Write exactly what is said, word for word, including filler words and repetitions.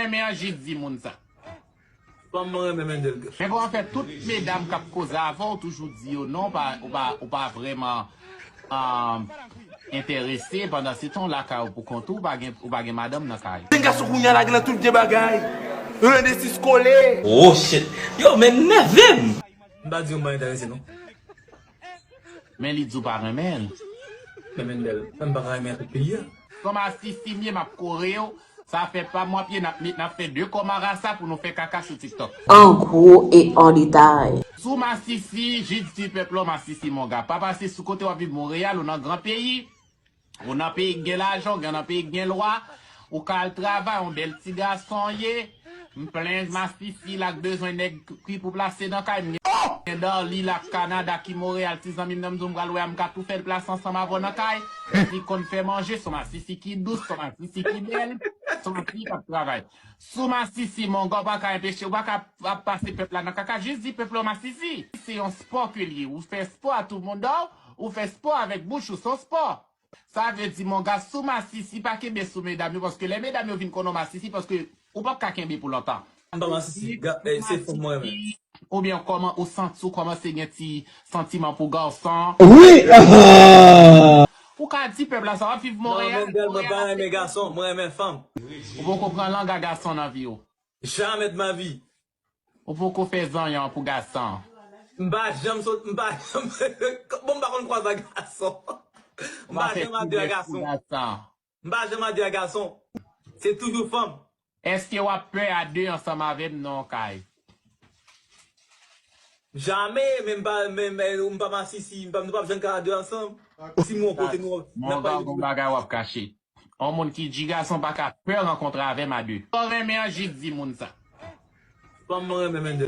renmen an, Jid di moun sa. Fanm mwen renmen Mendel. Men bon, anfèt, tout medam k ap koze avè w, toujou di yo non, ou pa, ou pa, ou pa vrèman um, enterese. Pandan se tan, w lakay ou pou kont ou, ou pa gen, ou pa gen madanm nan kay. Gen gason kounye a la gen nan tout vye bagay. Yo rele sis kole. Oh shit. Yo, men nève m. M pa di yo m pa enterese non. Men li di w pa renmen l. Men Mendel, men m pa ka renmen tout peyi a. Kòm asistimye, m ap kore w. Sa fè pa m w ap ye, n ap met, n ap fè de kò marasa pou nou fè kaka sou TikTok. En gros et en détail. Si w masisi, Jid di pèp la w masisi monga. Pa pase sou kote w ap viv Monreyal, ou nan gran peyi, ou nan peyi k gen lajan, ou gen nan peyi k gen lwa, ou ka al travay, yon bèl ti gason w ye. M plen masisi la k bezwen nèg ki pou plase nan kay m. Gen Darly la k Kanada, ki Monreyal, ti zanmi m nan, m di w m pral wè a, m ka tou fè l plase ansanm avè w nan kay. Li konn fè manje, se yon masisi ki dous, se yon masisi ki bèl, se yon masisi k ap travay. Si w masisi, monga, w pa ka enpeche, w pa ka ap pase pèp la nan kaka, jis di pèp la w masisi. Se yon spò ke l ye. Ou fè spò a tou moun dan w, ou fè spò avèk bouch ou, se yon spò. Sa vle di, monga, si w masisi, pa kenbe sou medam yo, paske lè medam yo vin konnen w masisi, paske ou p ap ka kenbe pou lontan. M pa masisi, ga- eh, se fanm mwen renmen. Oubyen kòman ou santi w kòmanse gen ti santiman pou gason. Wi, ah! Ou ka di pèp la sa, w ap viv Non, Monreyal. Mendel, mwen pa renmen gason, mwen renmen fanm. Ou poko pran langa gason nan vi w. Jamais de ma vie. Ou poko fè zanyan pou gason. M pa janm sot, m pa janm, bon, m pa konn kwaze ak gason. M pa janm a de a gason. M pa janm a de a gason. Se toujou fanm. Èske w ap pè a de ansanm avè m nan yon kay? Jamais, men m pa, men, men, m pa masisi, m pa, nou p ap janm ka a de ansanm. Si m yon kote nou, n ap Monga, gon bagay w ap kache. Yon moun ki di gason pa ka pè rankontre avè m a de. Ou renmen an, Jid di moun sa. Fanm mwen renmen Mendel.